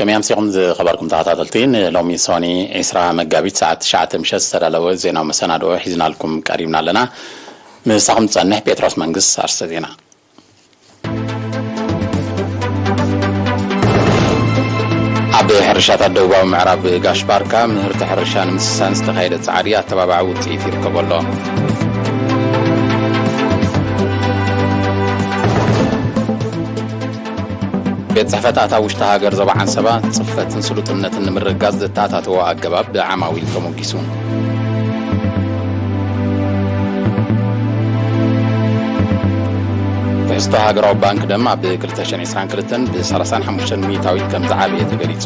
ከመይ ኣምሲኹም ዝኸበርኩም ተኸታተልቲ፣ ንሎሚ ሶኒ ዕስራ መጋቢት ሰዓት ትሽዓተ ምሸት ዝተዳለወ ዜናዊ መሰናድኦ ሒዝናልኩም ቀሪብና ኣለና። ምሳኹም ዝጸንሕ ጴጥሮስ መንግስት። ኣርስተ ዜና። ኣብ ሕርሻታት ደቡባዊ ምዕራብ ጋሽ ባርካ ምህርቲ ሕርሻ ንምስሳን ዝተኻየደ ጻዕሪ ኣተባባዒ ውጽኢት ይርከቦ ኣሎ። ቤት ጽሕፈታት ኣብ ውሽጢ ሃገር ዞባ ዓንሰባ ጽፈትን ስሉጥነትን ንምርግጋጽ ዘተኣታተዎ ኣገባብ ብዓማዊል ተሞጊሱ። ትሕዝቶ ሃገራዊ ባንክ ደም ኣብ ክልተ ሽሕን ዕስራን ክልተን ብ ሰላሳን ሓሙሽተን ሚእታዊት ከም ዝዓበየ ተገሊጹ።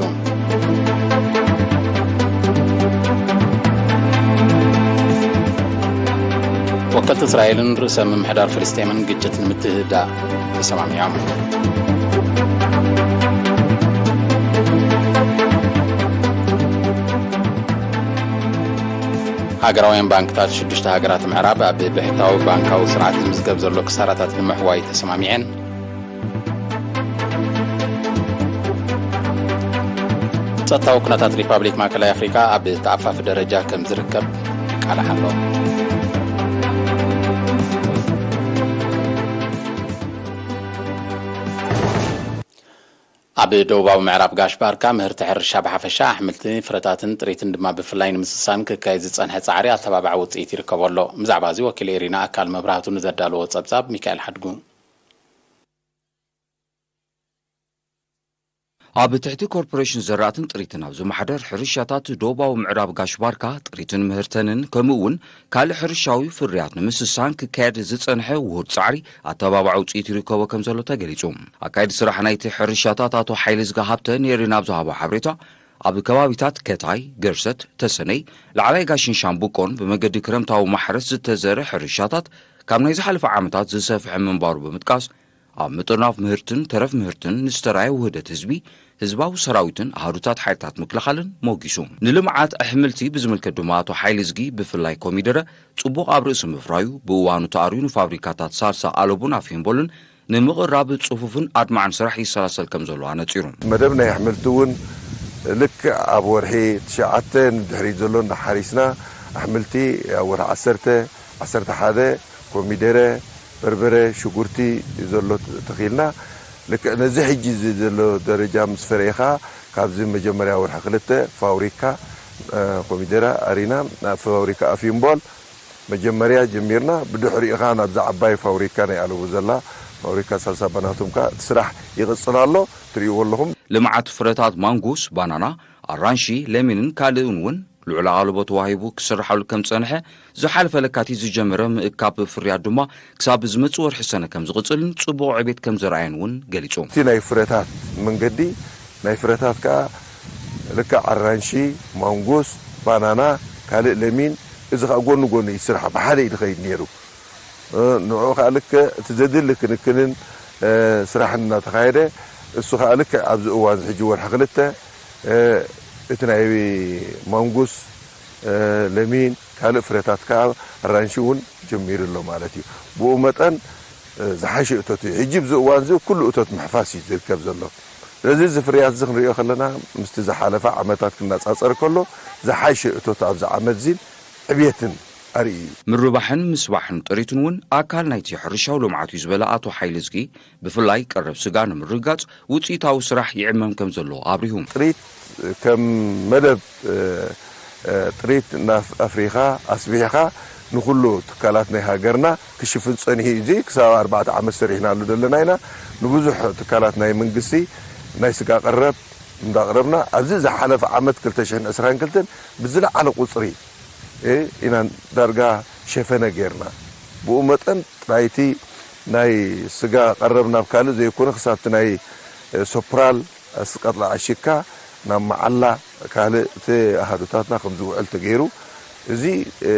ወከልቲ እስራኤልን ርእሰ ምምሕዳር ፍልስጤምን ግጭት ንምትህዳእ ተሰማሚዖም። ሃገራውያን ባንክታት ሽዱሽተ ሃገራት ምዕራብ ኣብ ብሕታዊ ባንካዊ ስርዓት ዝምዝገብ ዘሎ ክሳራታት ንምሕዋይ ተሰማሚዐን። ጸጥታዊ ኩነታት ሪፓብሊክ ማእከላይ ኣፍሪካ ኣብ ተኣፋፊ ደረጃ ከም ዝርከብ ይቃላሕ ኣሎ። ኣብ ደቡባዊ ምዕራብ ጋሽ ባርካ ምህርቲ ሕርሻ ብሓፈሻ፣ ኣሕምልቲ፣ ፍረታትን ጥሪትን ድማ ብፍላይ ንምስሳን ክካየድ ዝጸንሐ ጻዕሪ ኣተባባዒ ውጽኢት ይርከቦ ኣሎ። ብዛዕባ እዚ ወኪል ኤሪና ኣካል መብራህቱ ንዘዳለዎ ጸብጻብ ሚካኤል ሓድጉ። ኣብ ትሕቲ ኮርፖሬሽን ዘራእትን ጥሪትን ኣብ ዝመሓደር ሕርሻታት ደቡባዊ ምዕራብ ጋሽ ባርካ ጥሪትን ምህርተንን ከምኡ እውን ካልእ ሕርሻዊ ፍርያት ንምስሳን ክካየድ ዝጸንሐ ውሁድ ጻዕሪ ኣተባባዒ ውጽኢት ይርከቦ ከም ዘሎ ተገሊጹ። ኣካየዲ ስራሕ ናይቲ ሕርሻታት ኣቶ ሓይሊ ዝጋ ሃብተ ንኤሪና ኣብ ዝሃቦ ሓበሬታ፣ ኣብ ከባቢታት ከታይ፣ ገርሰት፣ ተሰነይ፣ ላዕላይ ጋሽን ሻምብቆን ብመገዲ ክረምታዊ ማሕረስ ዝተዘርእ ሕርሻታት ካብ ናይ ዝሓለፈ ዓመታት ዝሰፍሐ ምንባሩ ብምጥቃስ፣ ኣብ ምጥርናፍ ምህርትን ተረፍ ምህርትን ንዝተራየ ውህደት ህዝቢ፣ ህዝባዊ ሰራዊትን ኣሃዱታት ሓይልታት ምክልኻልን ሞጊሱ። ንልምዓት ኣሕምልቲ ብዝምልከት ድማ ኣቶ ሓይሊ ዝጊ ብፍላይ ኮሚደረ ጽቡቕ ኣብ ርእሲ ምፍራዩ ብእዋኑ ተኣርዩ ንፋብሪካታት ሳልሳ ኣለቡን ኣፊምቦልን ንምቕራብ ጽፉፍን ኣድማዕን ስራሕ ይሰላሰል ከም ዘሎ ኣነጺሩ። መደብ ናይ ኣሕምልቲ እውን ልክዕ ኣብ ወርሒ ትሽዓተ ንድሕሪት ዘሎ እናሓሪስና ኣሕምልቲ ኣብ ወርሒ ዓሰርተ፣ ዓሰርተ ሓደ ኮሚደረ፣ በርበረ፣ ሽጉርቲ ዘሎ ተኺልና። ልክዕ ነዚ ሕጂ እዚ ዘሎ ደረጃ ምስ ፈረየ ኸዓ ካብዚ መጀመርያ ወርሒ ክልተ ፋብሪካ፣ እ፣ ኮሚደረ ኣሪና፣ ናብ ፋብሪካ ኣፊምቦል መጀመርያ ጀሚርና። ብድሕሪኡ ኸዓ ናብዛ ዓባይ ፋብሪካ ናይ ኣለቡ ዘላ ፋብሪካ ሳልሳ ባናቶም ከኣ እቲ ስራሕ ይቕጽል ኣሎ፣ ትርእይዎ ኣለኹም። ልምዓት ፍረታት ማንጎስ፣ ባናና፣ ኣራንሺ፣ ለሚንን ካልእን እውን ልዑል ኣቓልቦ ተዋሂቡ ክስርሓሉ ከም ዝጸንሐ፣ ዝሓለፈ ለካቲት ዝጀመረ ምእካብ ፍርያት ድማ ክሳብ ዝመጽእ ወርሒ ሰነ ከም ዝቕጽልን ጽቡቕ ዕቤት ከም ዘርኣየን እውን ገሊጹ። እቲ ናይ ፍረታት መንገዲ፣ ናይ ፍረታት ከኣ ልክዕ ኣራንሺ፣ ማንጎስ፣ ባናና፣ ካልእ ለሚን፣ እዚ ከኣ ጎኒ ጎኒ እዩ ስራሕ ብሓደ እዩ ዝኸይድ ነይሩ። እ፣ ንዕኡ ከኣ ልክዕ እቲ ዘድሊ ክንክንን፣ እ፣ ስራሕን እናተኻየደ፣ እሱ ከኣ ልክዕ ኣብዚ እዋን እዚ ሕጂ ወርሒ ክልተ፣ እ፣ እቲ ናይ ማንጉስ፣ እ፣ ለሚን፣ ካልእ ፍረታት ከኣ ኣራንሺ እውን ጀሚሩ ኣሎ ማለት እዩ። ብኡ መጠን፣ እ፣ ዝሓሸ እቶት እዩ። ሕጂ ኣብዚ እዋን እዚ ኩሉ እቶት ምሕፋስ እዩ ዝርከብ ዘሎ። ስለዚ እዚ ፍርያት እዚ ክንሪኦ ከለና ምስቲ ዝሓለፈ ዓመታት ክነጻጸር ከሎ ዝሓሸ እቶት ኣብዚ ዓመት እዚ ዕብየትን ኣርእዩ እዩ። ምርባሕን ምስባሕን ጥሪትን እውን ኣካል ናይቲ ሕርሻዊ ልምዓት እዩ ዝበለ ኣቶ ሓይሊ ዝጊ፣ ብፍላይ ቀረብ ስጋ ንምርግጋጽ ውጽኢታዊ ስራሕ ይዕመም ከም ዘሎ ኣብሪሁ። ጥሪት ከም መደብ፣ እ፣ እ፣ ጥሪት ናብ ኣፍሪኻ ኣስቢሕኻ ንኹሉ ትካላት ናይ ሃገርና ክሽፍን ጸኒሑ እዩ። እዚ ክሳብ ኣርባዕተ ዓመት ሰሪሕናሉ ዘለና ኢና። ንብዙሕ ትካላት ናይ መንግስቲ ናይ ስጋ ቀረብ እንዳቕረብና ኣብዚ ዝሓለፈ ዓመት ክልተ ሽሕን ዕስራን ክልተን ብዝለዓለ ቁጽሪ እ፣ ኢና ዳርጋ ሸፈነ ጌርና። ብኡ መጠን ጥራይ እቲ ናይ ስጋ ቀረብ ናብ ካልእ ዘይኮነ ክሳብ እቲ ናይ፣ እ፣ ሶፕራል፣ እ፣ ቀጥላ ዓሽካ ናብ መዓላ ካልእ እቲ ኣሃዱታትና ከም ዝውዕል ተገይሩ። እዚ፣ እ፣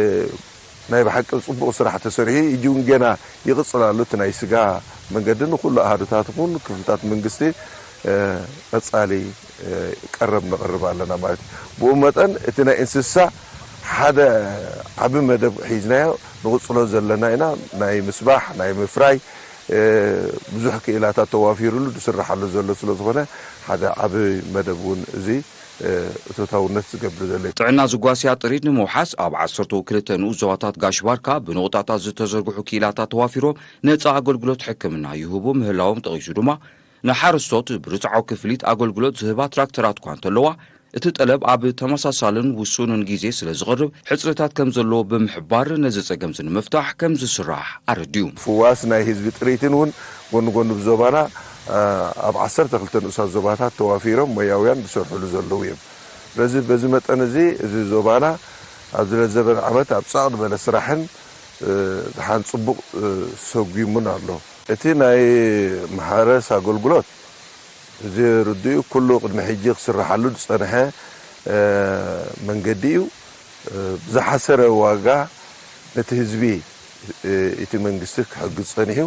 ናይ ብሓቂ ጽቡቕ ስራሕ ተሰሪሑ እዩ። ሕጂ እውን ገና ይቕጽል ኣሎ። እቲ ናይ ስጋ መንገዲ ንኹሉ ኣሃዱታት ይኹን ክፍልታት መንግስቲ፣ እ፣ ቀጻሊ፣ እ፣ ቀረብ ነቕርብ ኣለና ማለት እዩ። ብኡ መጠን እቲ ናይ እንስሳ ሓደ ዓቢ መደብ ሒዝናዮ ንቕጽሎ ዘለና ኢና። ናይ ምስባሕ፣ ናይ ምፍራይ፣ ብዙሕ ክኢላታት ተዋፊሩሉ ዝስራሓሉ ዘሎ ስለ ዝኾነ ሓደ ዓቢ መደብ እውን እዚ እቶታውነት ዝገብር ዘሎ እዩ። ጥዕና ዝጓስያ ጥሪት ንምውሓስ ኣብ ዓሰርተ ክልተ ንኡስ ዞባታት ጋሽ ባርካ ብንቑጣታት ዝተዘርግሑ ክኢላታት ተዋፊሮም ነጻ ኣገልግሎት ሕክምና ይህቡ ምህላዎም ጠቒሱ ድማ ንሓረስቶት ብርትዓዊ ክፍሊት ኣገልግሎት ዝህባ ትራክተራት እኳ እንተለዋ እቲ ጠለብ ኣብ ተመሳሳልን ውሱንን ግዜ ስለ ዝቐርብ ሕጽረታት ከም ዘለዎ ብምሕባር ነዚ ጸገም እዚ ንምፍታሕ ከም ዝስራሕ ኣረዲኡ። ፍዋስ ናይ ህዝቢ ጥሪትን እውን ጎኒ ጎኒ ብዞባና ኣብ ዓሰርተ ክልተ ንኡሳት ዞባታት ተዋፊሮም ሞያውያን ዝሰርሕሉ ዘለዉ እዮም። ስለዚ በዚ መጠን እዚ እዚ ዞባና ኣብ ዝለዘበን ዓመት ኣብ ጻቕ ዝበለ ስራሕን ድሓን ጽቡቕ ሰጒሙን ኣሎ። እቲ ናይ ማሕረስ ኣገልግሎት እዚ ርድኡ ኩሉ ቅድሚ ሕጂ ክስራሓሉ ዝጸንሐ መንገዲ እዩ። ብዝሓሰረ ዋጋ ነቲ ህዝቢ እቲ መንግስቲ ክሕግዝ ጸኒሑ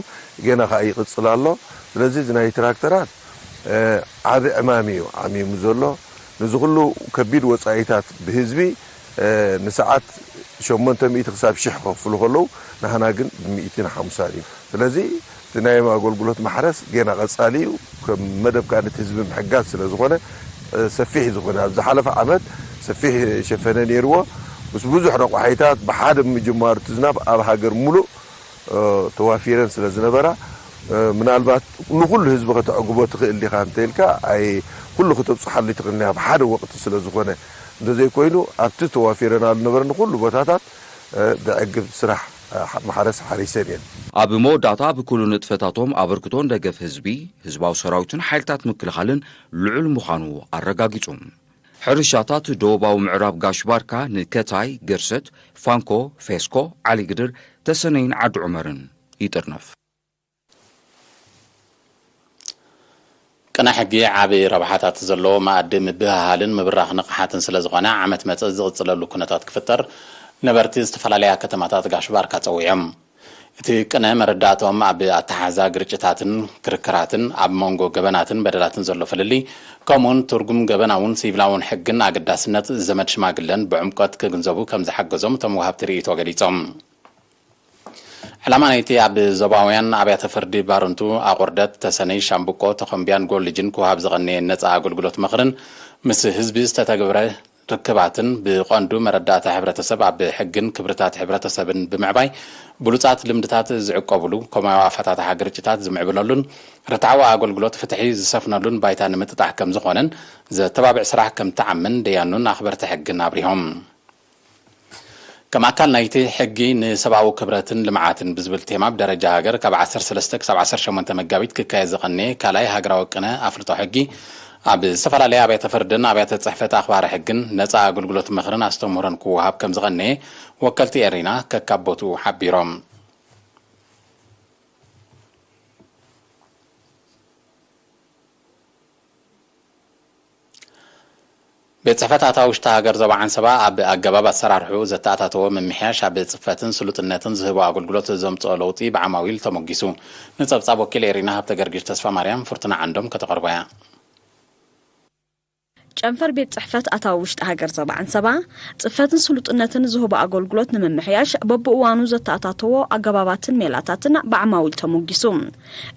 ገና ከዓ ይቕጽል ኣሎ። ስለዚ እዚ ናይ ትራክተራት ዓቢ ዕማም እዩ ዓሚሙ ዘሎ። ነዚ ኩሉ ከቢድ ወጻኢታት ብህዝቢ ንሰዓት ሸሞንተ ሚእቲ ክሳብ ሽሕ ከኽፍሉ ከለዉ ንሕና ግን ብሚእቲ ንሓምሳን እዩ። ስለዚ እቲ ናይ ኣገልግሎት ማሕረስ ገና ቀጻሊ እዩ። ከም መደብ ከዓ ነቲ ህዝቢ ምሕጋዝ ስለ ዝኾነ ሰፊሕ እዩ ዝኾነ። ኣብ ዝሓለፈ ዓመት ሰፊሕ ሸፈነ ነይርዎ። ምስ ብዙሕ ረቋሒታት ብሓደ ምጅማሩ እቲ ዝናብ ኣብ ሃገር ሙሉእ ተዋፊረን ስለ ዝነበራ ምናልባት ንኩሉ ህዝቢ ከተዕግቦ ትኽእል ዲኻ እንተኢልካ ኣይ ኩሉ ክተብፅሓሉ ትኽእል ኣብ ሓደ ወቅቲ ስለ ዝኾነ እንተዘይኮይኑ ኣብቲ ተዋፊረናሉ ነበረ ንኩሉ ቦታታት ብዕግብ ስራሕ ማሕረስ ሓሪሰን እየን። ኣብ መወዳእታ ኣብ ኩሉ ንጥፈታቶም ኣበርክቶን ደገፍ ህዝቢ፣ ህዝባዊ ሰራዊትን ሓይልታት ምክልኻልን ልዑል ምዃኑ ኣረጋጊጹ። ሕርሻታት ደቡባዊ ምዕራብ ጋሽ ባርካ ንከታይ፣ ገርሰት፣ ፋንኮ፣ ፌስኮ፣ ዓሊግድር፣ ተሰነይን ዓዲ ዑመርን ይጥርነፍ። ቅነ ሕጊ ዓቢ ረብሓታት ዘለዎ መኣዲ ምብህሃልን ምብራኽ ንቕሓትን ስለ ዝኾነ ዓመት መጸ ዝቕጽለሉ ኩነታት ክፍጠር ነበርቲ ዝተፈላለያ ከተማታት ጋሽ ባርካ ጸዊዖም። እቲ ቅነ መረዳእቶም ኣብ ኣተሓሕዛ ግርጭታትን ክርክራትን ኣብ መንጎ ገበናትን በደላትን ዘሎ ፍልልይ ከምኡውን ትርጉም ገበናውን ሲቪላውን ሕግን ኣገዳስነት ዘመድ ሽማግለን ብዕምቆት ክግንዘቡ ከም ዝሓገዞም እቶም ወሃብቲ ርእይቶ ገሊጾም። ዕላማ ናይቲ ኣብ ዞባውያን ኣብያተ ፍርዲ ባረንቱ፣ ኣቑርደት፣ ተሰነይ፣ ሻምብቆ፣ ተኾምቢያን ጎልጅን ክወሃብ ዝቐነየ ነጻ ኣገልግሎት ምኽርን ምስ ህዝቢ ዝተተግብረ ርክባትን ብቐንዱ መረዳእታ ሕብረተሰብ ኣብ ሕግን ክብርታት ሕብረተሰብን ብምዕባይ ብሉጻት ልምድታት ዝዕቀብሉ፣ ኮማዊ ኣፈታትሓ ግርጭታት ዝምዕብለሉን ርትዓዊ ኣገልግሎት ፍትሒ ዝሰፍነሉን ባይታ ንምጥጣሕ ከም ዝኾነን ዘተባብዕ ስራሕ ከም ተዓምን ደያኑን ኣኽበርቲ ሕግን ኣብሪሆም። ከም ኣካል ናይቲ ሕጊ ንሰብኣዊ ክብረትን ልምዓትን ብዝብል ቴማ ብደረጃ ሃገር ካብ ዓሰርተ ሰለስተ ክሳብ ዓሰርተ ሸሞንተ መጋቢት ክካየድ ዝቐነየ ካልኣይ ሃገራዊ ቅነ ኣፍልጦ ሕጊ ኣብ ዝተፈላለያ ኣብያተ ፍርድን ኣብያተ ጽሕፈት ኣኽባሪ ሕግን ነጻ ኣገልግሎት ምኽርን ኣስተምህሮን ክወሃብ ከም ዝቐነየ ወከልቲ ኤሪና ከካብ ቦትኡ ሓቢሮም። ቤት ጽሕፈት ኣታዊ ውሽጢ ሃገር ዞባ ዓንሰባ ኣብ ኣገባብ ኣሰራርሑ ዘተኣታተዎ ምምሕያሽ ኣብ ጽፈትን ስሉጥነትን ዝህቦ ኣገልግሎት ዘምጽኦ ለውጢ ብዓማዊል ተሞጊሱ። ንጸብጻብ ወኪል ኤሪና ሃብተ ገርጊሽ ተስፋ ማርያም ፍርቱና ዓንዶም ከተቐርቦ እያ። ጨንፈር ቤት ጽሕፈት ኣታዊ ውሽጢ ሃገር ዞባ ዓንሰባ ጽፈትን ስሉጥነትን ዝህቦ ኣገልግሎት ንምምሕያሽ በብእዋኑ ዘተኣታተዎ ኣገባባትን ሜላታትን ብዓማዊል ተሞጊሱ።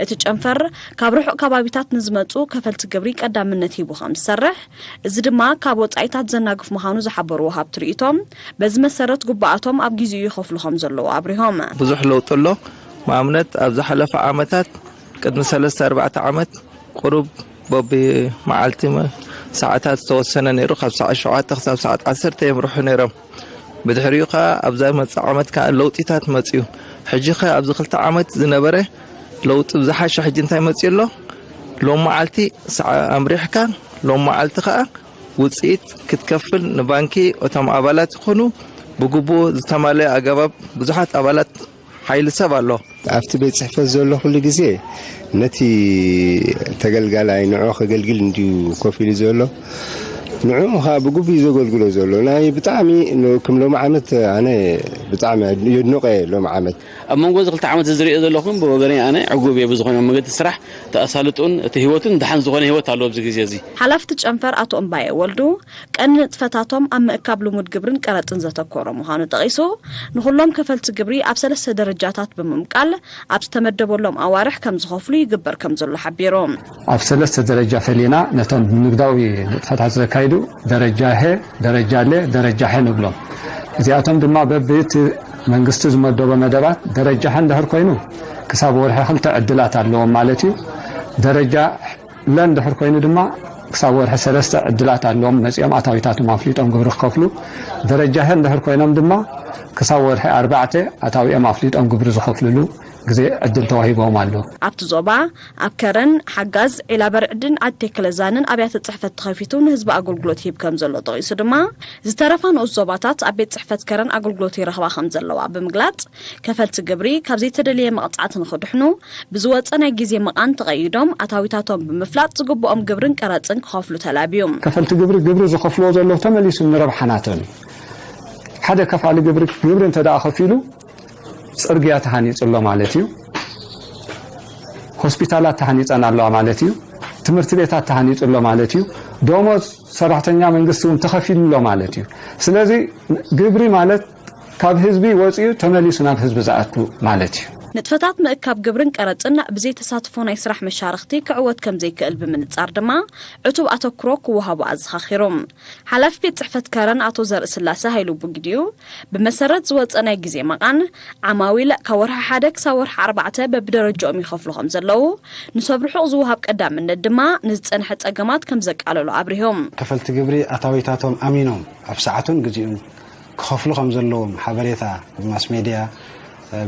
እቲ ጨንፈር ካብ ርሑቕ ከባቢታት ንዝመጹ ከፈልቲ ግብሪ ቀዳምነት ሂቡ ከም ዝሰርሕ፣ እዚ ድማ ካብ ወጻኢታት ዘናግፍ ምዃኑ ዝሓበሩ ወሃብቲ ርእይቶ፣ በዚ መሰረት ግቡኣቶም ኣብ ግዜኡ ይኸፍሉ ከም ዘለዉ ኣብሪሆም። ብዙሕ ለውጢ ኣሎ። ንኣብነት ኣብ ዝሓለፈ ዓመታት ቅድሚ ሰለስተ ኣርባዕተ ዓመት ቁሩብ በቢ መዓልቲ መ-፣ ሰዓታት ዝተወሰነ ነይሩ። ካብ ሰዓት ሸውዓተ ክሳብ ሰዓት ዓሰርተ የምርሑ ነይሮም። ብድሕሪኡ ከኣ ኣብዛ መጻ ዓመት ከኣ ለውጢታት መጽዩ። ሕጂ ከ ኣብዚ ክልተ ዓመት ዝነበረ ለውጢ ብዝሓሸ ሕጂ እንታይ መጽዩ ኣሎ? ሎም መዓልቲ ሰዓ ኣምሪሕካ፣ ሎም መዓልቲ ከኣ ውጽኢት ክትከፍል ንባንኪ እቶም ኣባላት ይኹኑ ብግቡእ ዝተማለየ ኣገባብ ብዙሓት ኣባላት ሓይሊ ሰብ ኣሎ። ኣብቲ ቤት ጽሕፈት ዘሎ ኩሉ ግዜ ነቲ ተገልጋላይ ንዑ ከገልግል እንድዩ ኮፍ ኢሉ ዘሎ። ንዕኡ ኸዓ ብግቡእ እዩ ዘገልግሎ ዘሎ። ናይ ብጣዕሚ ን-፣ ከም ሎሚ ዓመት ኣነ ብጣዕሚ የድንቖ እየ ሎሚ ዓመት። ኣብ መንጎ እዚ ክልተ ዓመት እዚ ዝሪኦ ዘለኹን ብወገነይ ኣነ ዕጉብ እየ ብዝኾነ መገዲ ስራሕ ተኣሳልጡን እቲ ህይወቱን ደሓን ዝኾነ ህይወት ኣለዎ ኣብዚ ግዜ እዚ። ሓላፍቲ ጨንፈር ኣቶ እምባየ ወልዱ ቀንዲ ንጥፈታቶም ኣብ ምእካብ ልሙድ ግብርን ቀረጽን ዘተኮረ ምዃኑ ጠቒሱ፣ ንኹሎም ከፈልቲ ግብሪ ኣብ ሰለስተ ደረጃታት ብምምቃል ኣብ ዝተመደበሎም ኣዋርሕ ከም ዝኸፍሉ ይግበር ከም ዘሎ ሓቢሩ። ኣብ ሰለስተ ደረጃ ፈሊና ነቶም ንግዳዊ ንጥፈታት ዘካይዱ ደረጃ ሀ፣ ደረጃ ለ፣ ደረጃ ሐ ንብሎም። እዚኣቶም ድማ በብቲ መንግስቲ ዝመደቦ መደባት ደረጃ ሐ እንድሕር ኮይኑ ክሳብ ወርሒ ክልተ ዕድላት ኣለዎም ማለት እዩ። ደረጃ ለ እንድሕር ኮይኑ ድማ ክሳብ ወርሒ ሰለስተ ዕድላት ኣለዎም መፂኦም ኣታዊታቶም ኣፍሊጦም ግብሪ ክከፍሉ። ደረጃ ሀ እንድሕር ኮይኖም ድማ ክሳብ ወርሒ ኣርባዕተ ኣታዊኦም ኣፍሊጦም ግብሪ ዝኸፍልሉ ግዜ ዕድል ተዋሂቦም ኣሎ። ኣብቲ ዞባ ኣብ ከረን፣ ሓጋዝ፣ ዒላበርዕድን ዓዲ ቴክለዛንን ኣብያተ ጽሕፈት ተኸፊቱ ንህዝቢ ኣገልግሎት ይህብ ከም ዘሎ ጠቒሱ ድማ ዝተረፋ ንኡስ ዞባታት ኣብ ቤት ጽሕፈት ከረን ኣገልግሎት ይረኽባ ከም ዘለዋ ብምግላጽ ከፈልቲ ግብሪ ካብ ዘይተደልየ መቕጻዕቲ ንኽድሕኑ ብዝወጸ ናይ ግዜ መቓን ተቐይዶም ኣታዊታቶም ብምፍላጥ ዝግብኦም ግብርን ቀረጽን ክኸፍሉ ተላብዩ። ከፈልቲ ግብሪ ግብሪ ዝኸፍልዎ ዘለዉ ተመሊሱ ንረብሓ ናቶም እዩ። ሓደ ከፋሊ ግብሪ ግብሪ እንተ ደኣ ከፊሉ ጽርግያ ተሃኒጹ ኣሎ ማለት እዩ። ሆስፒታላት ተሃኒጸን ኣለዋ ማለት እዩ። ትምህርቲ ቤታት ተሃኒጹ ኣሎ ማለት እዩ። ደሞዝ ሰራሕተኛ መንግስቲ እውን ተኸፊሉ ኣሎ ማለት እዩ። ስለዚ ግብሪ ማለት ካብ ህዝቢ ወጺኡ ተመሊሱ ናብ ህዝቢ ዝኣቱ ማለት እዩ። ንጥፈታት ምእካብ ግብርን ቀረጽን ብዘይ ተሳትፎ ናይ ስራሕ መሻርኽቲ ክዕወት ከም ዘይክእል ብምንጻር ድማ ዕቱብ ኣተኩሮ ክወሃቦ ኣዘኻኺሩ። ሓላፊ ቤት ጽሕፈት ከረን ኣቶ ዘርእስላሴ ሃይሉ ብግዲኡ፣ ብመሰረት ዝወጸ ናይ ግዜ መቓን፣ ዓማዊል ካብ ወርሒ ሓደ ክሳብ ወርሒ ኣርባዕተ በብደረጃኦም ይኸፍሉ ከም ዘለዉ፣ ንሰብ ርሑቕ ዝወሃብ ቀዳምነት ድማ ንዝጸንሐ ጸገማት ከም ዘቃለሎ ኣብሪሆም። ከፈልቲ ግብሪ ኣታዊታቶም ኣሚኖም ኣብ ሰዓቱን ግዜኡን ክኸፍሉ ከም ዘለዎም ሓበሬታ ብማስ ሜድያ፣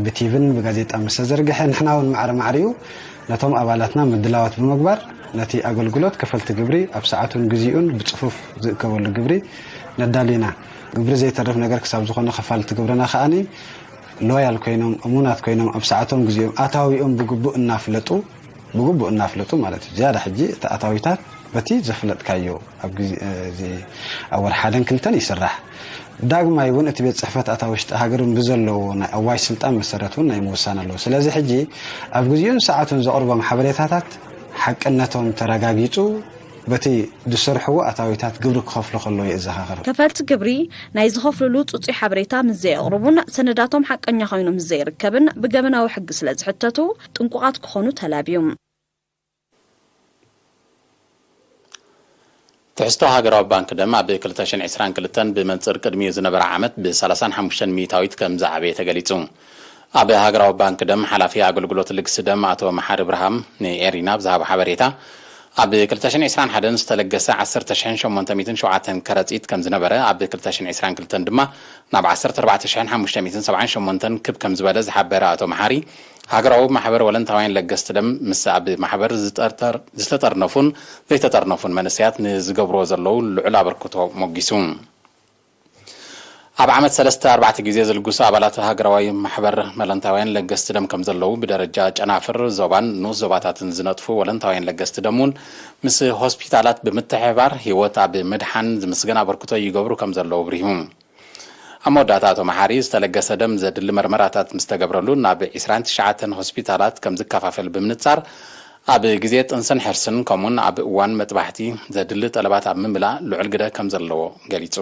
ብቲቪን ብጋዜጣ ምስ ተዘርግሐ፣ ንሕና እውን ማዕረ ማዕሪኡ ነቶም ኣባላትና ምድላዋት ብምግባር፣ ነቲ ኣገልግሎት ከፈልቲ ግብሪ ኣብ ሰዓቱን ግዜኡን ብጽፉፍ ዝእከበሉ ግብሪ ነዳሉ ኢና። ግብሪ ዘይተርፍ ነገር ክሳብ ዝኾነ ከፋልቲ ግብርና ከኣኒ ሎያል ኮይኖም፣ እሙናት ኮይኖም፣ ኣብ ሰዓቶም ግዜኦም ኣታዊኦም ብግቡእ እናፍለጡ፣ ብግቡእ እናፍለጡ ማለት እዩ። ዝያዳ ሕጂ እቲ ኣታዊታት በቲ ዘፍለጥካዮ ኣብ ግዜ፣ እዚ ኣብ ወርሒ ሓደን ክልተን ይስራሕ። ዳግማይ እውን እቲ ቤት ጽሕፈት ኣታ ውሽጢ ሃገርን ብዘለዎ ናይ ኣዋጅ ስልጣን መሰረት እውን ናይ ምውሳን ኣለዎ። ስለዚ ሕጂ ኣብ ግዜኡን ሰዓቱን ዘቕርቦም ሓበሬታታት ሓቅነቶም ተረጋጊጹ በቲ ዝሰርሕዎ ኣታዊታት ግብሪ ክኸፍሉ ከለዉ የዘኻኽር። ከፈልቲ ግብሪ ናይ ዝኸፍልሉ ጽጹይ ሓበሬታ ምስ ዘየቕርቡን ሰነዳቶም ሓቀኛ ኮይኑ ምስ ዘይርከብን ብገበናዊ ሕጊ ስለ ዝሕተቱ ጥንቁቓት ክኾኑ ተላብዩ። ትሕዝቶ ሃገራዊ ባንክ ደም ኣብ ክልተ ሽሕን ዕስራን ክልተን ብመንጽር ቅድሚኡ ዝነበረ ዓመት ብ ሰላሳን ሓሙሽተን ሚእታዊት ከም ዝዓበየ ተገሊጹ። ኣብ ሃገራዊ ባንክ ደም ሓላፊ ኣገልግሎት ልግሲ ደም ኣቶ መሓሪ ብርሃም ንኤሪና ብዝሃቦ ሓበሬታ፣ ኣብ ክልተ ሽሕን ዕስራን ሓደን ዝተለገሰ ዓሰርተ ሽሕን ሸሞንተ ሚእትን ሸውዓተን ከረጺት ከም ዝነበረ፣ ኣብ ክልተ ሽሕን ዕስራን ክልተን ድማ ናብ ዓሰርተ ኣርባዕተ ሽሕን ሓሙሽተ ሚእትን ሰብዓን ሸሞንተን ክብ ከም ዝበለ ዝሓበረ ኣቶ መሓሪ፣ ሃገራዊ ማሕበር ወለንታውያን ለገስቲ ደም ምስ ኣብ ማሕበር ዝጠርጠር-፣ ዝተጠርነፉን ዘይተጠርነፉን መንእሰያት ንዝገብርዎ ዘለዉ ልዑል ኣበርክቶ ሞጊሱ። ኣብ ዓመት ሰለስተ ኣርባዕተ ግዜ ዝልግሱ ኣባላት ሃገራዊ ማሕበር ወለንታውያን ለገስቲ ደም ከም ዘለዉ ብደረጃ ጨናፍር ዞባን ንኡስ ዞባታትን ዝነጥፉ ወለንታውያን ለገስቲ ደም እውን ምስ ሆስፒታላት ብምትሕብባር ህይወት ኣብ ምድሓን ዝምስገን ኣበርክቶ ይገብሩ ከም ዘለዉ ኣብሪሁ። ኣብ መወዳእታ ኣቶ መሓሪ ዝተለገሰ ደም ዘድሊ መርመራታት ምስ ተገብረሉ ናብ ዕስራን ትሽዓተን ሆስፒታላት ከም ዝከፋፈል ብምንጻር ኣብ ግዜ ጥንስን ሕርስን ከምኡውን ኣብ እዋን መጥባሕቲ ዘድሊ ጠለባት ኣብ ምምላእ ልዑል ግደ ከም ዘለዎ ገሊጹ።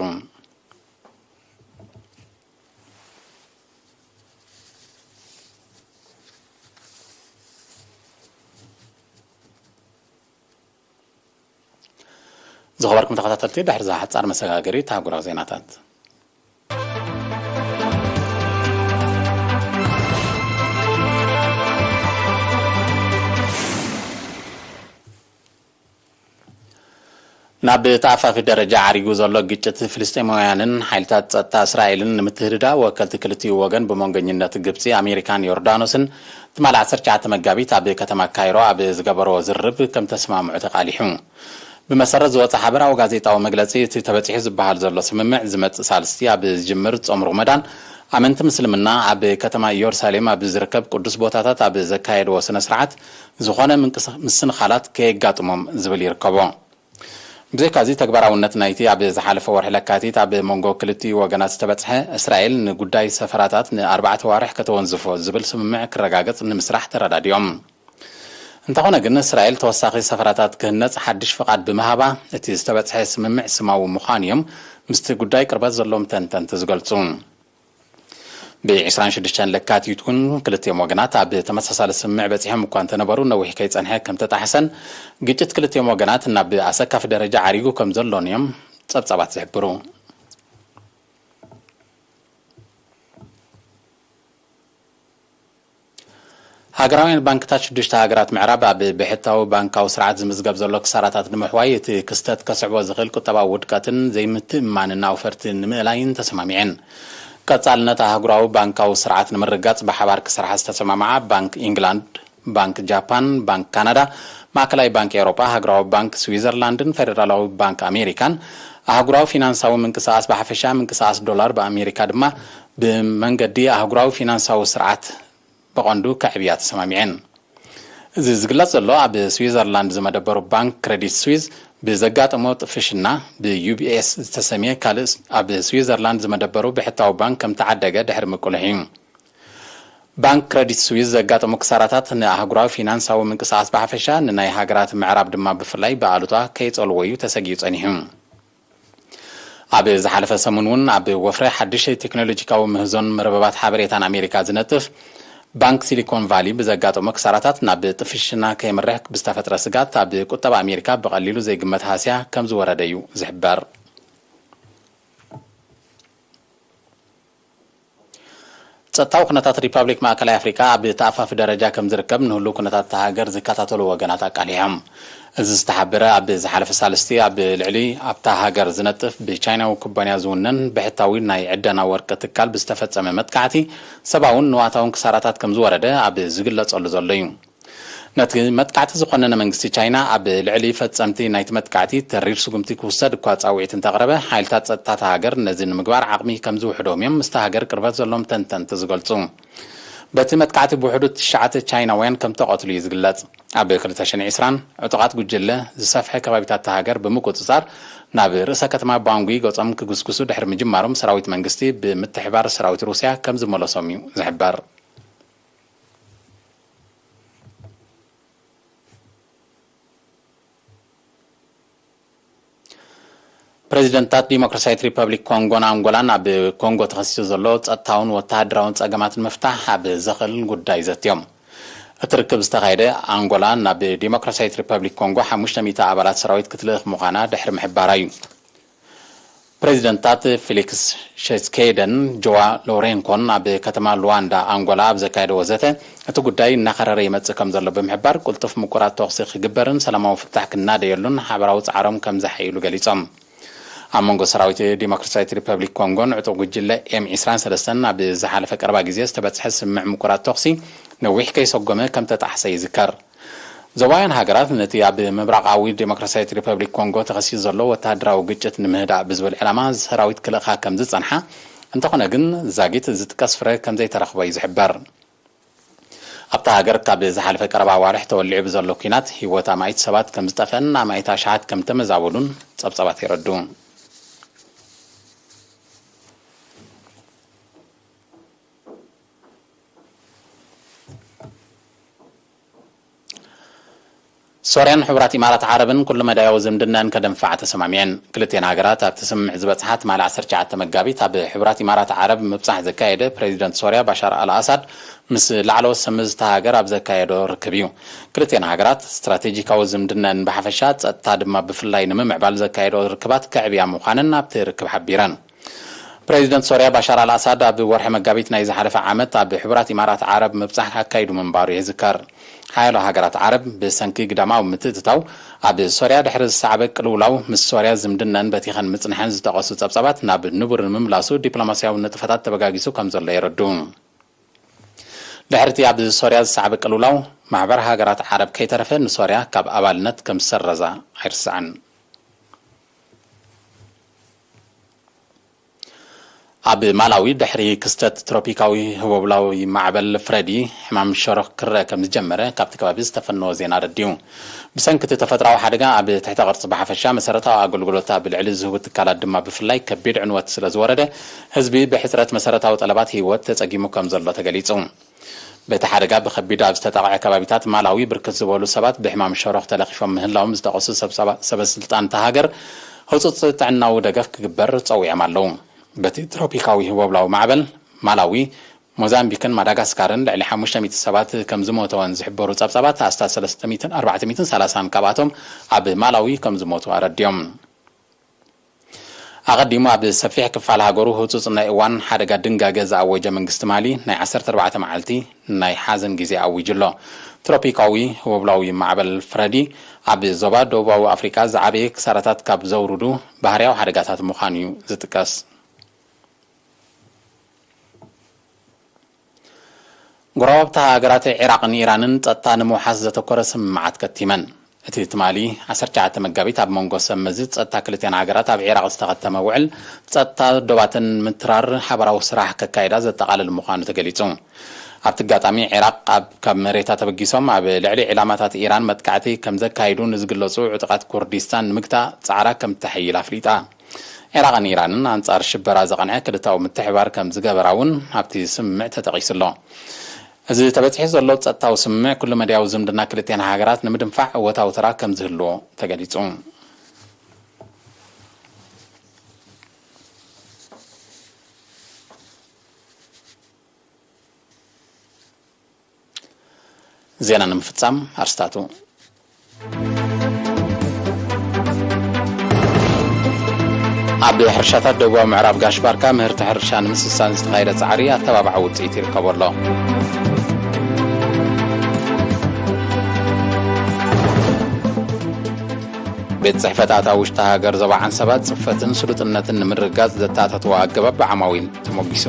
ዝኸበርኩም ተኸታተልቲ፣ ድሕሪ እዛ ሓጻር መሰጋገሪት ኣህጉራዊ ዜናታት። ናብ ተኣፋፊ ደረጃ ዓሪጉ ዘሎ ግጭት ፍልስጤማውያንን ሓይልታት ጸጥታ እስራኤልን ንምትህድዳእ ወከልቲ ክልቲኡ ወገን ብመንጎኝነት ግብጺ፣ ኣሜሪካን ዮርዳኖስን ትማሊ ዓሰርተ ትሽዓተ መጋቢት ኣብ ከተማ ካይሮ ኣብ ዝገበርዎ ዝርርብ ከም ተስማምዑ ተቃሊሑ። ብመሰረት ዝወጸ ሓበራዊ ጋዜጣዊ መግለጺ፣ እቲ ተበጺሑ ዝበሃል ዘሎ ስምምዕ ዝመጽእ ሳልስቲ ኣብ ዝጅምር ጾም ሮመዳን ኣመንቲ ምስልምና ኣብ ከተማ ኢየሩሳሌም ኣብ ዝርከብ ቅዱስ ቦታታት ኣብ ዘካየድዎ ስነ ስርዓት ዝኾነ ምንቅስ-፣ ምስንኻላት ከየጋጥሞም ዝብል ይርከቦ። ብዘይካዚ፣ ተግባራውነት ናይቲ ኣብ ዝሓለፈ ወርሒ ለካቲት ኣብ መንጎ ክልቲኡ ወገናት ዝተበጽሐ፣ እስራኤል ንጉዳይ ሰፈራታት ንኣርባዕተ ዋርሕ ከተወንዝፎ ዝብል ስምምዕ ክረጋገጽ ንምስራሕ ተረዳዲኦም። እንተኾነ ግን፣ እስራኤል ተወሳኺ ሰፈራታት ክህነጽ ሓድሽ ፍቓድ ብምሃባ፣ እቲ ዝተበጽሐ ስምምዕ ስማዊ ምዃኑ እዮም ምስቲ ጉዳይ ቅርበት ዘለዎም ተንተንቲ ዝገልጹ። ብ ዕስራን ሽዱሽተን ለካቲት እውን ክልቲኦም ወገናት ኣብ ተመሳሳሊ ስምምዕ በጺሖም እኳ እንተነበሩ፣ ነዊሕ ከይጸንሐ ከም ተጣሕሰን፣ ግጭት ክልቲኦም ወገናት ናብ ኣሰካፊ ደረጃ ዓሪጉ ከም ዘሎን እዮም ጸብጻባት ዝሕብሩ። ሃገራውያን ባንክታት ሽዱሽተ ሃገራት ምዕራብ፣ ኣብ ብሕታዊ ባንካዊ ስርዓት ዝምዝገብ ዘሎ ክሳራታት ንምሕዋይ፣ እቲ ክስተት ከስዕቦ ዝኽእል ቁጠባዊ ውድቀትን ዘይምትእምማንን ኣውፈርቲ ንምእላይን ተሰማሚዐን። ቀጻልነት ኣህጉራዊ ባንካዊ ስርዓት ንምርጋጽ ብሓባር ክሰርሓ ዝተሰማምዓ ባንክ ኢንግላንድ፣ ባንክ ጃፓን፣ ባንክ ካናዳ፣ ማእከላይ ባንክ ኤውሮጳ፣ ሃገራዊ ባንክ ስዊዘርላንድን ፌደራላዊ ባንክ ኣሜሪካን፣ ኣህጉራዊ ፊናንሳዊ ምንቅስቓስ ብሓፈሻ፣ ምንቅስቓስ ዶላር ብኣሜሪካ ድማ፣ ብመንገዲ ኣህጉራዊ ፊናንሳዊ ስርዓት ብቐንዱ ከዕብያ ተሰማሚዐን። እዚ ዝግለጽ ዘሎ፣ ኣብ ስዊዘርላንድ ዝመደበሩ ባንክ ክሬዲት ስዊዝ ብዘጋጠሞ ጥፍሽና፣ ብዩ ቢ ኤስ ዝተሰምየ ካልእ ኣብ ስዊዘርላንድ ዝመደበሩ ብሕታዊ ባንክ ከም ተዓደገ ድሕሪ ምቅልሑ እዩ። ባንክ ክሬዲት ስዊዝ ዘጋጠሙ ክሳራታት ንኣህጉራዊ ፊናንሳዊ ምንቅስቓስ ብሓፈሻ፣ ንናይ ሃገራት ምዕራብ ድማ ብፍላይ ብኣሉታ ከይጸልዎ እዩ ተሰጊኡ ጸኒሑ። ኣብ ዝሓለፈ ሰሙን እውን፣ ኣብ ወፍሪ ሓድሽ ቴክኖሎጂካዊ ምህዞን መርበባት ሓበሬታን ኣሜሪካ ዝነጥፍ ባንክ ሲሊኮን ቫሊ ብዘጋጠሞ ክሳራታት ናብ ጥፍሽና ከየምርሕ ብዝተፈጥረ ስጋት፣ ኣብ ቁጠባ ኣሜሪካ ብቐሊሉ ዘይግመት ሃስያ ከም ዝወረደ እዩ ዝሕበር። ጸጥታዊ ኩነታት ሪፓብሊክ ማእከላይ ኣፍሪቃ ኣብ ተኣፋፊ ደረጃ ከም ዝርከብ ንህሉው ኩነታት እታ ሃገር ዝከታተሉ ወገናት ኣቃሊሖም። እዚ ዝተሓበረ፣ ኣብ ዝሓለፈ ሳልስቲ ኣብ ልዕሊ ኣብታ ሃገር ዝነጥፍ ብቻይናዊ ኩባንያ ዝውነን ብሕታዊ ናይ ዕደና ወርቂ ትካል ብዝተፈጸመ መጥቃዕቲ፣ ሰብኣውን ንዋታውን ክሳራታት ከም ዝወረደ ኣብ ዝግለጸሉ ዘሎ እዩ። ነቲ መጥቃዕቲ ዝኾነነ መንግስቲ ቻይና፣ ኣብ ልዕሊ ፈጸምቲ ናይቲ መጥቃዕቲ ተሪር ስጉምቲ ክውሰድ እኳ ጻውዒት እንተቕረበ፣ ሓይልታት ጸጥታ እታ ሃገር ነዚ ንምግባር ዓቕሚ ከም ዝውሕዶም እዮም ምስታ ሃገር ቅርበት ዘለዎም ተንተንቲ ዝገልጹ። በቲ መጥቃዕቲ ብውሕዱ ትሽዓተ ቻይናውያን ከም ተቐትሉ እዩ ዝግለጽ። ኣብ ክልተ ሽሕን ዕስራን፣ ዕጡቓት ጉጅለ ዝሰፍሐ ከባቢታት እታ ሃገር ብምቁጽጻር፣ ናብ ርእሰ ከተማ ባንጉ ገጾም ክግስግሱ ድሕሪ ምጅማሮም፣ ሰራዊት መንግስቲ ብምትሕባር ሰራዊት ሩስያ ከም ዝመለሶም እዩ ዝሕበር። ፕሬዚደንታት ዲሞክራሲያዊት ሪፐብሊክ ኮንጎን ኣንጎላን፣ ኣብ ኮንጎ ተኸሲቱ ዘሎ ጸጥታውን ወተሃደራውን ጸገማት ንምፍታሕ ኣብ ዘኽእል ጉዳይ ዘትዮም። እቲ ርክብ ዝተኻየደ፣ ኣንጎላ ናብ ዲሞክራሲያዊት ሪፐብሊክ ኮንጎ ሓሙሽተ ሚእቲ ኣባላት ሰራዊት ክትልእኽ ምዃና ድሕሪ ምሕባራ እዩ። ፕሬዚደንታት ፊሊክስ ሸስኬደን ጆዋ ሎሬንኮን ኣብ ከተማ ሉዋንዳ፣ ኣንጎላ፣ ኣብ ዘካየደዎ ዘተ፣ እቲ ጉዳይ እናኸረረ ይመጽእ ከም ዘሎ ብምሕባር፣ ቅልጡፍ ምቁራጽ ተኹሲ ክግበርን ሰላማዊ ፍታሕ ክናደየሉን ሓበራዊ ጻዕሮም ከም ዘሐይሉ ገሊጾም። ኣብ መንጎ ሰራዊት ዲሞክራሲያዊት ሪፐብሊክ ኮንጎን ዕጡቕ ጉጅለ ኤም ዕስራን ሰለስተን ኣብ ዝሓለፈ ቀረባ ግዜ ዝተበጽሐ ስምምዕ ምቁራጽ ተኹሲ፣ ነዊሕ ከይሰጎመ ከም ተጣሕሰ ይዝከር። ዞባውያን ሃገራት፣ ነቲ ኣብ ምብራቓዊ ዴሞክራሲያዊት ሪፐብሊክ ኮንጎ ተኸሲቱ ዘሎ ወተሃደራዊ ግጭት ንምህዳእ ብዝብል ዕላማ ሰራዊት ክልእኻ ከም ዝጸንሓ፣ እንተኾነ ግን፣ ዛጊት ዝጥቀስ ፍረ ከም ዘይተረኽቦ እዩ ዝሕበር። ኣብታ ሃገር ካብ ዝሓለፈ ቀረባ ኣዋርሕ ተወሊዑ ብዘሎ ኲናት፣ ህይወት ኣማኢት ሰባት ከም ዝጠፍአን ኣማኢት ኣሽሓት ከም ተመዛበሉን ጸብጻባት የረድኡ። ሶርያን ሕቡራት ኢማራት ዓረብን ኩሉ መዳያዊ ዝምድናን ከደንፍዓ ተሰማሚዐን። ክልቲኤን ሃገራት ኣብቲ ስምምዕ ዝበጽሓ ትማሊ ዓሰርተ ትሽዓተ መጋቢት ኣብ ሕቡራት ኢማራት ዓረብ ምብጻሕ ዘካየደ ፕሬዚደንት ሶርያ ባሻር ኣልኣሳድ ምስ ላዕለዎት ሰምዚ እታ ሃገር ኣብ ዘካየዶ ርክብ እዩ። ክልቲኤን ሃገራት ስትራቴጂካዊ ዝምድናን ብሓፈሻ ጸጥታ ድማ ብፍላይ ንምምዕባል ዘካየዶ ርክባት ከዕብያ ምዃነን ኣብቲ ርክብ ሓቢረን። ፕሬዚደንት ሶርያ ባሻር ኣልኣሳድ ኣብ ወርሒ መጋቢት ናይ ዝሓለፈ ዓመት ኣብ ሕቡራት ኢማራት ዓረብ ምብጻሕ ኣካይዱ ምንባሩ ይዝከር። ሓያሎ ሃገራት ዓረብ ብሰንኪ ግዳማዊ ምትእትታው ኣብ ሶርያ ድሕሪ ዝሰዓበ ቅልውላው ምስ ሶርያ ዝምድነን በቲኸን ምጽንሐን ዝጠቐሱ ጸብጻባት ናብ ንቡር ንምምላሱ ዲፕሎማስያዊ ንጥፈታት ተበጋጊሱ ከም ዘሎ የረድኡ። ድሕሪቲ ኣብ ሶርያ ዝሰዓበ ቅልውላው ማሕበር ሃገራት ዓረብ ከይተረፈ ንሶርያ ካብ ኣባልነት ከም ዝሰረዛ ኣይርስዕን። ኣብ ማላዊ ድሕሪ ክስተት ትሮፒካዊ ህቦብላዊ ማዕበል ፍረዲ፣ ሕማም ሸሮኽ ክረአ ከም ዝጀመረ ካብቲ ከባቢ ዝተፈነወ ዜና ኣረዲኡ። ብሰንኪ እቲ ተፈጥሮኣዊ ሓደጋ ኣብ ትሕተ ቅርጺ ብሓፈሻ፣ መሰረታዊ ኣገልግሎት ኣብ ልዕሊ ዝህቡ ትካላት ድማ ብፍላይ ከቢድ ዕንወት ስለ ዝወረደ፣ ህዝቢ ብሕጽረት መሰረታዊ ጠለባት ህይወት ተጸጊሙ ከም ዘሎ ተገሊጹ። በቲ ሓደጋ ብኸቢድ ኣብ ዝተጠቕዐ ከባቢታት ማላዊ፣ ብርክት ዝበሉ ሰባት ብሕማም ሸሮኽ ተለኺፎም ምህላዎም ዝጠቐሱ ሰብ-፣ ሰባ-፣ ሰበስልጣን እታ ሃገር፣ ህጹጽ ጥዕናዊ ደገፍ ክግበር ጸዊዖም ኣለዉ። በቲ ትሮፒካዊ ህቦብላዊ ማዕበል፣ ማላዊ፣ ሞዛምቢክን ማዳጋስካርን ልዕሊ ሓሙሽተ ሚእቲ ሰባት ከም ዝሞተወን ዝሕበሩ ጸብጻባት፣ ኣስታት ሰለስተ ሚእትን ኣርባዕተ ሚእትን ሰላሳን ካብኣቶም ኣብ ማላዊ ከም ዝሞቱ ኣረዲኦም። ኣቐዲሙ ኣብ ሰፊሕ ክፋል ሃገሩ ህጹጽ ናይ እዋን ሓደጋ ድንጋገ ዝኣወጀ መንግስቲ ማሊ፣ ናይ ዓሰርተ ኣርባዕተ መዓልቲ ናይ ሓዘን ግዜ ኣዊጁ ኣሎ። ትሮፒካዊ ህቦብላዊ ማዕበል ፍረዲ ኣብ ዞባ ደቡባዊ ኣፍሪቃ ዝዓበየ ክሳራታት ካብ ዘውርዱ ባህርያዊ ሓደጋታት ምዃኑ እዩ ዝጥቀስ። ጎረባብቲ ሃገራት ዒራቕን ኢራንን ጸጥታ ንምውሓስ ዘተኮረ ስምምዓት ከቲመን። እቲ ትማሊ ዓሰርተ ትሽዓተ መጋቢት ኣብ መንጎ ሰብ መዚ ጸጥታ ክልቲኣን ሃገራት ኣብ ዒራቕ ዝተኸተመ ውዕል፣ ጸጥታ ዶባተን ምትራር ሓባራዊ ስራሕ ከካይዳ ዘጠቓልል ምዃኑ ተገሊጹ። ኣብቲ ኣጋጣሚ፣ ዒራቕ ኣብ፣ ካብ መሬታ ተበጊሶም ኣብ ልዕሊ ዒላማታት ኢራን መጥቃዕቲ ከም ዘካይዱ ንዝግለጹ ዕጡቓት ኩርዲስታን ንምግታእ ጻዕራ ከም እተሐይል ኣፍሊጣ። ዒራቕን ኢራንን ኣንጻር ሽበራ ዘቐንዐ ክልተኣዊ ምትሕብባር ከም ዝገበራ እውን ኣብቲ ስምምዕ ተጠቒሱ ኣሎ። እዚ ተበጺሑ ዘሎ ጸጥታዊ ስምምዕ፣ ኩሉ መዳያዊ ዝምድና ክልቲኣን ሃገራት ንምድንፋዕ እወታዊ ተራ ከም ዝህልዎ ተገሊጹ። ዜና ንምፍጻም ኣርስታቱ። ኣብ ሕርሻታት ደቡባዊ ምዕራብ ጋሽ ባርካ ምህርቲ ሕርሻ ንምስሳን ዝተኻየደ ጻዕሪ ኣተባባዒ ውጽኢት ይርከቦ ኣሎ። ቤት ጽሕፈታት ኣብ ውሽጢ ሃገር ዞባ ዓንሰባ ጽፈትን ስሉጥነትን ንምርግጋጽ ዘተኣታተዎ ኣገባብ ብዓማዊል ተሞጊሱ።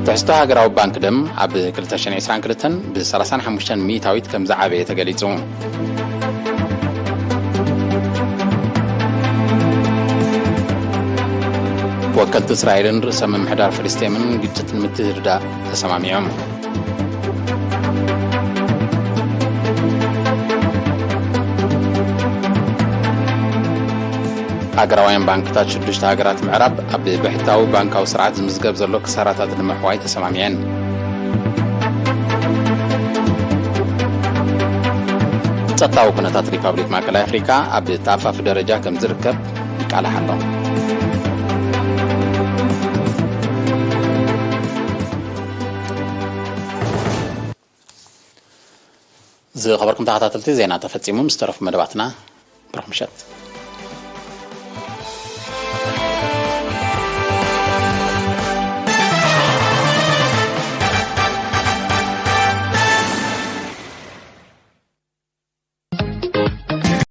ትሕዝቶ ሃገራዊ ባንክ ደም ኣብ ክልተ ሽሕን ዕስራን ክልተን ብ ሰላሳን ሓሙሽተን ሚእታዊት ከም ዝዓበየ ተገሊጹ። ወከልቲ እስራኤልን ርእሰ ምምሕዳር ፍልስጤምን ግጭት ንምትህድዳእ ተሰማሚዖም። ሃገራውያን ባንክታት ሽዱሽተ ሃገራት ምዕራብ ኣብ ብሕታዊ ባንካዊ ስርዓት ዝምዝገብ ዘሎ ክሳራታት ንምሕዋይ ተሰማሚዐን። ጸጥታዊ ኩነታት ሪፓብሊክ ማእከላይ ኣፍሪካ ኣብ ተኣፋፊ ደረጃ ከም ዝርከብ ይቃላሕ ኣሎ። ዝኸበርኩም ተኸታተልቲ፣ ዜና ተፈጺሙ። ምስ ተረፉ መደባትና ብሩኽ ምሸት።